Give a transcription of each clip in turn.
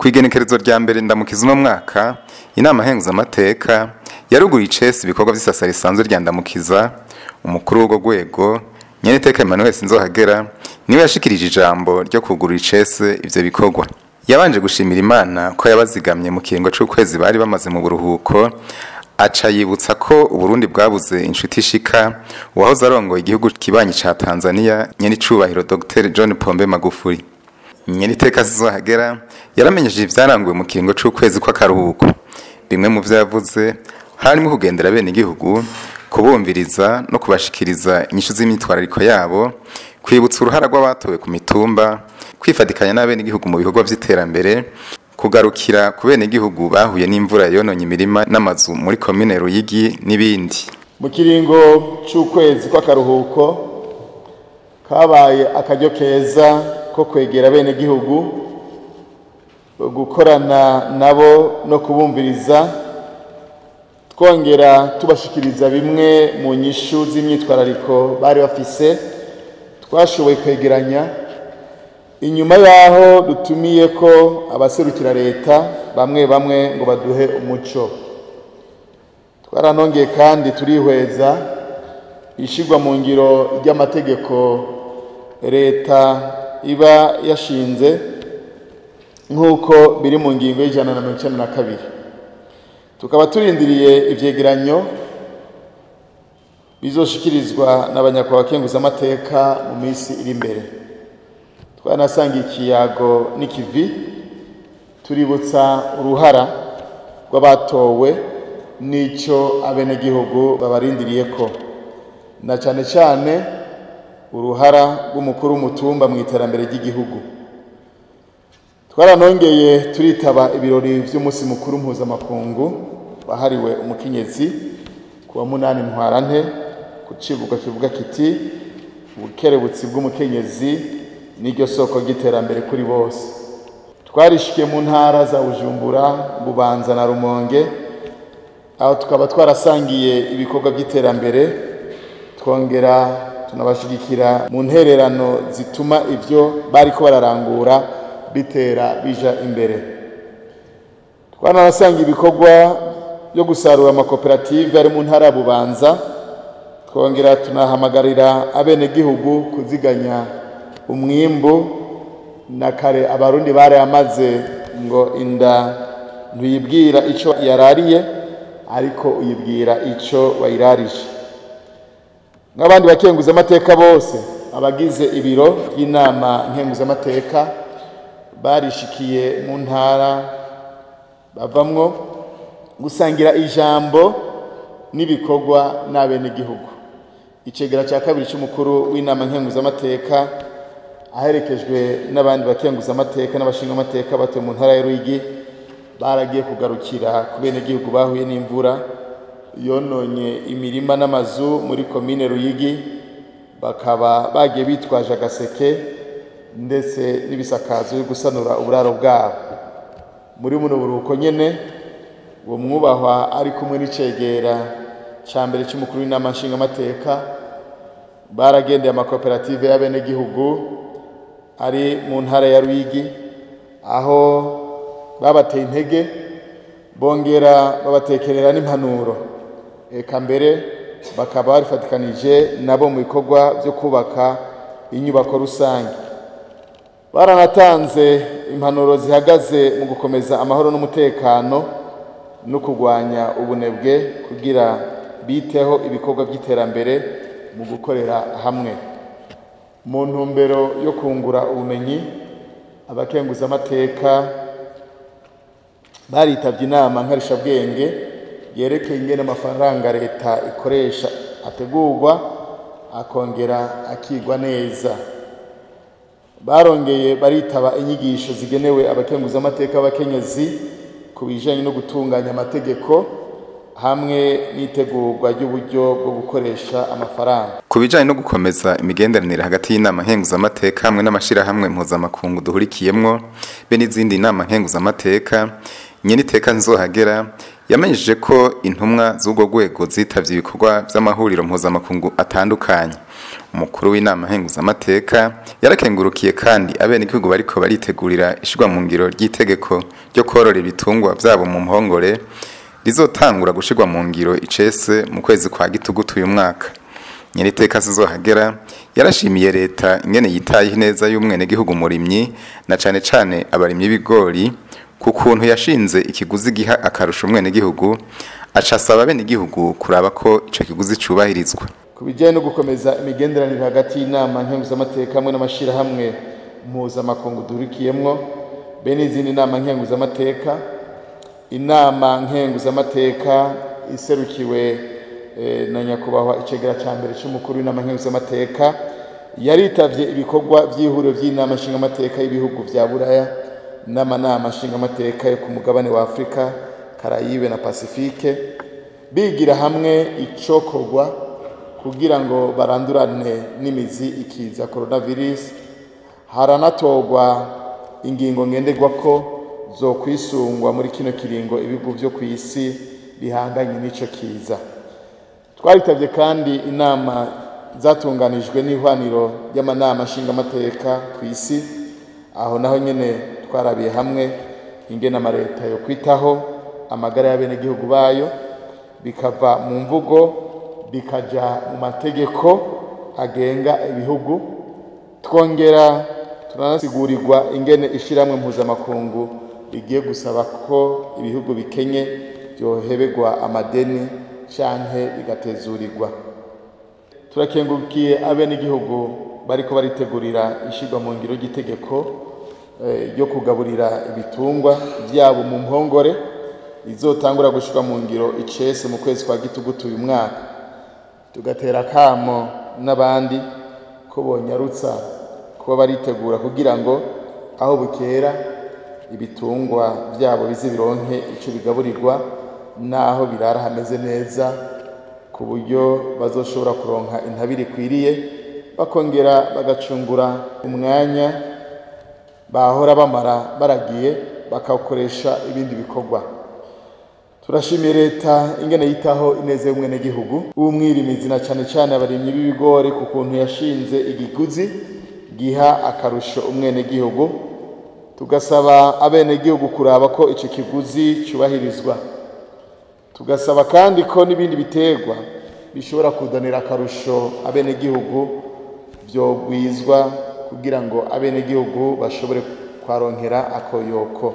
Kw'igenekerezo rya mbere Ndamukiza uno mwaka, inama nkenguzamateka yaruguye icese ibikorwa vy'isasa risanzwe rya Ndamukiza. Umukuru w'urwo rwego, Nyeniteka Emmanuel Sinzohagera, niwe yashikirije ijambo ryo kugurura icese ivyo bikorwa. Yabanje gushimira Imana ko yabazigamye mu kiringo c'ukwezi bari bamaze mu buruhuko, aca yibutsa ko Uburundi bwabuze inshuti ishika, uwahoze arongoye igihugu kibanyi ca Tanzania, Nyenicubahiro Dr John Pombe Magufuli. Nyeniteka Sinzohagera yaramenyesheje ivyaranguwe mu kiringo c'ukwezi kw'akaruhuko. Bimwe mu vyo yavuze harimo kugendera bene igihugu, kubumviriza no kubashikiriza inyishu z'imyitwarariko yabo, kwibutsa uruhara rw'abatowe ku mitumba, kwifatikanya n'abenegihugu mu bikorwa vy'iterambere, kugarukira ku benegihugu bahuye n'imvura yononye imirima n'amazu muri komine Ruyigi n'ibindi. Mu kiringo c'ukwezi kw'akaruhuko kabaye akaryo keza ko kwegera abenegihugu, gukorana nabo no kubumviriza, twongera tubashikiriza bimwe mu nyishu z'imyitwarariko bari bafise twashoboye kwegeranya. Inyuma yaho dutumiye ko abaserukira leta bamwe bamwe ngo baduhe umuco, twaranongeye kandi turihweza ishigwa mu ngiro ry'amategeko leta iba yashinze nk'uko biri mu ngingo y'192. Tukaba turindiriye ivyegeranyo bizoshikirizwa n'abanyakubahwa kenguzamateka mu minsi iri imbere. Twanasanga ikiyago n'ikivi, tuributsa uruhara rw'abatowe n'ico abenegihugu babarindiriyeko, na cane cane uruhara rw'umukuru w'umutumba mu iterambere ry'igihugu. Twaranongeye turitaba ibirori vy'umunsi mukuru mpuzamakungu wahariwe umukenyezi ku wa 8 Ntwarante, ku civugo kivuga kiti ubukerebutsi bw'umukenyezi n'iryo soko ry'iterambere kuri bose. Twarishikiye mu ntara za Bujumbura, Bubanza na Rumonge, aho tukaba twarasangiye ibikorwa by'iterambere, twongera tunabashigikira mu ntererano zituma ivyo bariko bararangura bitera bija imbere. Twanarasanga ibikorwa byo gusarura amakoperative ari mu ntara ya Bubanza, twongera tunahamagarira abenegihugu kuziganya umwimbu. Na kare Abarundi barayamaze ngo inda ntuyibwira ico yarariye, ariko uyibwira ico wayirarije. Nk'abandi bakenguzamateka bose, abagize ibiro by'inama nkenguzamateka barishikiye mu ntara bavamwo gusangira ijambo n'ibikorwa n'abenegihugu. Icegera cya kabiri c'umukuru w'inama nkenguzamateka aherekejwe n'abandi bakenguzamateka n'abashingamateka batuye mu ntara ya Ruyigi baragiye kugarukira ku benegihugu bahuye n'imvura yononye imirima n'amazu muri komine Ruyigi, bakaba bagiye bitwaje agaseke ndetse n'ibisakazo byo gusanura uburaro bwabo. Muri buno buruhuko nyene, uwo mwubahwa ari kumwe n'icegera ca mbere c'umukuru w'inama nshingamateka baragendeye amakoperative y'abenegihugu ari mu ntara ya Ruyigi, aho babateye intege bongera babatekerera n'impanuro, eka mbere bakaba barifatikanije nabo mu bikorwa byo kubaka inyubako rusange. Baranatanze impanuro zihagaze mu gukomeza amahoro n'umutekano no kurwanya ubunebwe kugira biteho ibikorwa by'iterambere mu gukorera hamwe. Mu ntumbero yo kungura ubumenyi, abakenguzamateka baritavye inama nkarishabwenge yerekeye ingene amafaranga leta ikoresha ategurwa akongera akigwa neza. Barongeye baritaba inyigisho zigenewe abakenguzamateka b'abakenyezi ku bijanye no gutunganya amategeko hamwe n'itegurwa ry'uburyo bwo gukoresha amafaranga. Ku bijanye no gukomeza imigenderanire hagati y'inama nkenguzamateka hamwe n'amashirahamwe mpuzamakungu duhurikiyemwo be n'izindi nama nkenguzamateka, Nyeniteka Nzohagera yamenyesheje ko intumwa z'urwo rwego zitavye ibikorwa vy'amahuriro mpuzamakungu atandukanye. Umukuru w'inama nkenguzamateka yarakengurukiye kandi abenegihugu bariko baritegurira ishirwa mu ngiro ry'itegeko ryo korora ibitungwa vyabo mu mpongore rizotangura gushirwa mu ngiro icese mu kwezi kwa gitugutu uyu mwaka. Nyeniteka Sinzohagera yarashimiye leta ingene yitaye neza y'umwenegihugu murimyi na cane cane abarimyi b'ibigori ku kuntu yashinze ikiguzi giha akarusho umwenegihugu, aca asaba abenegihugu kuraba ko ico kiguzi cubahirizwa. Ku bijyanye no gukomeza imigenderanire hagati y'inama nkenguzamateka hamwe n'amashirahamwe mpuzamakungu duhurikiyemwo be n'izindi nama nkenguzamateka, inama nkenguzamateka iserukiwe na nyakubahwa icegera ca mbere c'umukuru w'inama nkenguzamateka yaritavye ibikorwa vy'ihuriro vy'inama nshingamateka y'ibihugu vya Buraya n'amanama nshingamateka yo ku mugabane wa Afrika, Karayibe na Pasifike, bigira hamwe icokorwa kugira ngo barandurane n'imizi ikiza coronavirus. Haranatorwa ingingo ngenderwako zo kwisungwa muri kino kiringo ibihugu vyo kw'isi bihanganye n'ico kiza. Twaritabye kandi inama zatunganijwe n'ihwaniro ry'amanama nshingamateka kw'isi, aho naho nyene twarabiye hamwe ingene amareta yo kwitaho amagara y'abenegihugu bayo, bikava mu mvugo bikaja mu mategeko agenga ibihugu. Twongera turanasigurirwa ingene ishiramwe mpuzamakungu rigiye gusaba ko ibihugu bikenye byoheberwa amadeni canke bigatezurirwa. Turakengurukiye abenegihugu bariko baritegurira ishirwa mu ngiro ry'itegeko ryo kugaburira ibitungwa vyabo mu mpongore izotangura gushirwa mu ngiro icese mu kwezi kwa gitugutu uyu mwaka. Tugatera kamo n'abandi ko bonyarutsa kuba baritegura kugira ngo aho bukera ibitungwa vyabo bize bironke ico bigaburirwa naho birara hameze neza, ku buryo bazoshobora kuronka intabire ikwiriye, bakongera bagacungura umwanya bahora bamara baragiye bakawukoresha ibindi bikorwa. Turashimiye leta ingene yitaho ineza y'umwenegihugu w'umwirimizi na cane cane abarimyi b'ibigori ku kuntu yashinze igiguzi giha akarusho umwenegihugu. Tugasaba abenegihugu kuraba ko ico kiguzi cubahirizwa. Tugasaba kandi ko n'ibindi biterwa bishobora kuzanira akarusho abenegihugu vyogwizwa kugira ngo abenegihugu bashobore kwaronkera akoyoko.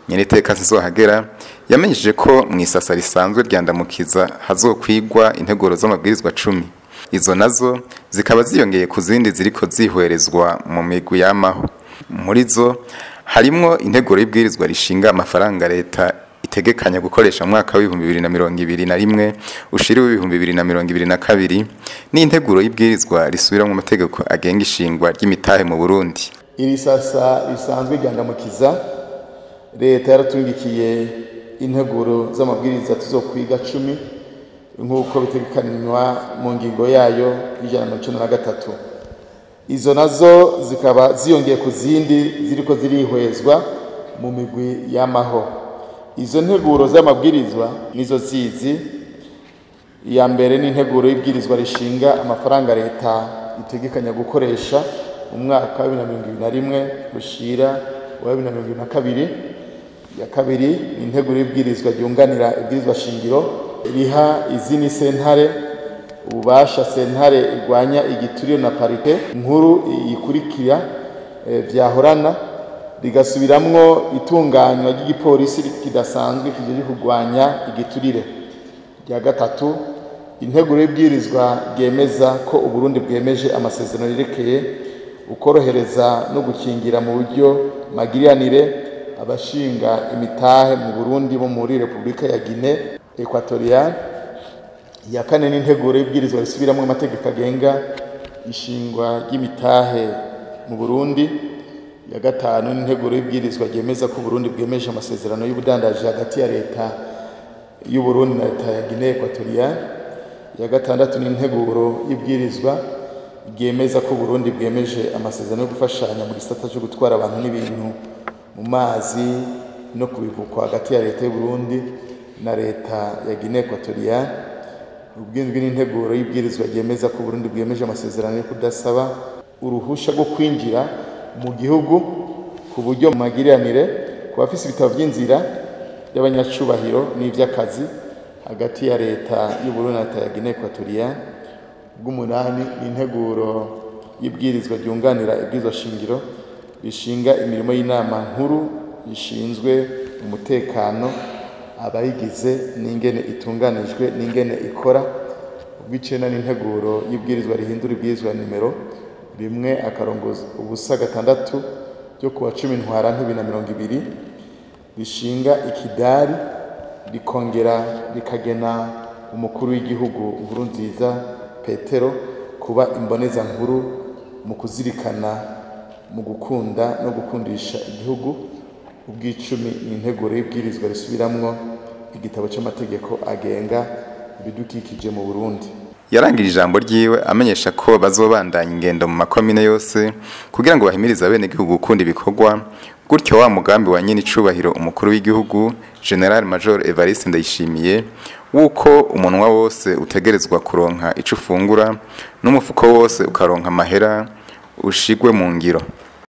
Nyeniteka Sinzohagera yamenyesheje ko mw'isasa risanzwe rya Ndamukiza hazokwigwa integuro z'amabwirizwa 10. Izo nazo zikaba ziyongeye ku zindi ziriko zihwerezwa mu migwi yamaho. Muri zo harimwo integuro y'ibwirizwa rishinga amafaranga leta itegekanya gukoresha mu mwaka w'ibihumbi bibiri na mirongo ibiri na rimwe ushira w'ibihumbi bibiri na mirongo ibiri na kabiri n'integuro y'ibwirizwa risubiramwo amategeko agenga ishingwa ry'imitahe mu Burundi. Iri sasa risanzwe rya Ndamukiza leta yaratungikiye integuro z'amabwiriza tuzokwiga 10 nk'uko bitegekanywa mu ngingo yayo 193. Izo nazo zikaba ziyongeye ku zindi ziriko zirihwezwa mu migwi y'amaho. Izo nteguro z'amabwirizwa nizo zizi: iya mbere ni integuro y'ibwirizwa rishinga amafaranga leta itegekanya gukoresha mu mwaka wa 2021 gushira wa 2022. Ya kabiri ni integuro y'ibwirizwa ryunganira ibwirizwa shingiro riha izini sentare ububasha sentare igwanya igiturire na parite nkuru ikurikira vyahorana, rigasubiramwo itunganywa ry'igipolisi kidasanzwe kijeje kugwanya igiturire. Rya gatatu, integuro y'ibwirizwa ryemeza ko Uburundi bwemeje amasezerano yerekeye ukorohereza no gukingira mu buryo magiriranire abashinga imitahe mu Burundi bo muri Republika ya Guinée Equatoriale. Ya kane ni integuro y'ibwirizwa risubiramwo amategeko agenga ishingwa ry'imitahe mu Burundi. Ya gatanu ni integuro y'ibwirizwa ryemeza ko Burundi bwemeje amasezerano y'ubudandaji hagati ya leta y'u Burundi na leta ya Guinée Equatoriale. Ya gatandatu ni integuro y'ibwirizwa ryemeza ko Burundi bwemeje amasezerano yo gufashanya mu gisata cyo gutwara abantu n'ibintu mu mazi no kubivukwa hagati ya leta y'u Burundi na leta ya Guinée Equatoriale. Ubw'indwi n'integuro y'ibwirizwa ryemeza ko Burundi bwemeje amasezerano yo kudasaba uruhusha rwo kwinjira mu gihugu ku buryo magiranire ku bafise ibitabo vy'inzira y'abanyacubahiro n'ivy'akazi hagati ya leta y'u Burundi na leta ya Guinée Equatoriale. Ubw'umunani n'integuro y'ibwirizwa ryunganira ibwirizwa shingiro rishinga imirimo y'inama nkuru ishinzwe umutekano, abayigize n'ingene itunganijwe n'ingene ikora. Ubw'icenda n'integuro y'ibwirizwa rihindura ibwirizwa nimero 1-06 ryo kuwa 10 Ntwarante 2020 rishinga ikidari rikongera rikagena umukuru w'igihugu Nkurunziza Petero kuba imboneza nkuru mu kuzirikana, mu gukunda no gukundisha igihugu. Ubw'icumi ni integuro y'ibwirizwa risubiramwo igitabo c'amategeko agenga ibidukikije mu Burundi. Yarangije ijambo ryiwe amenyesha ko bazobandanya ingendo mu makomine yose kugira ngo bahimirize abenegihugu gukunda ibikorwa, gutyo wa mugambi wa nyene icubahiro umukuru w'igihugu General Major Evariste Ndayishimiye wuko umunwa wose utegerezwa kuronka ico ufungura n'umufuko wose ukaronka amahera ushigwe mu ngiro.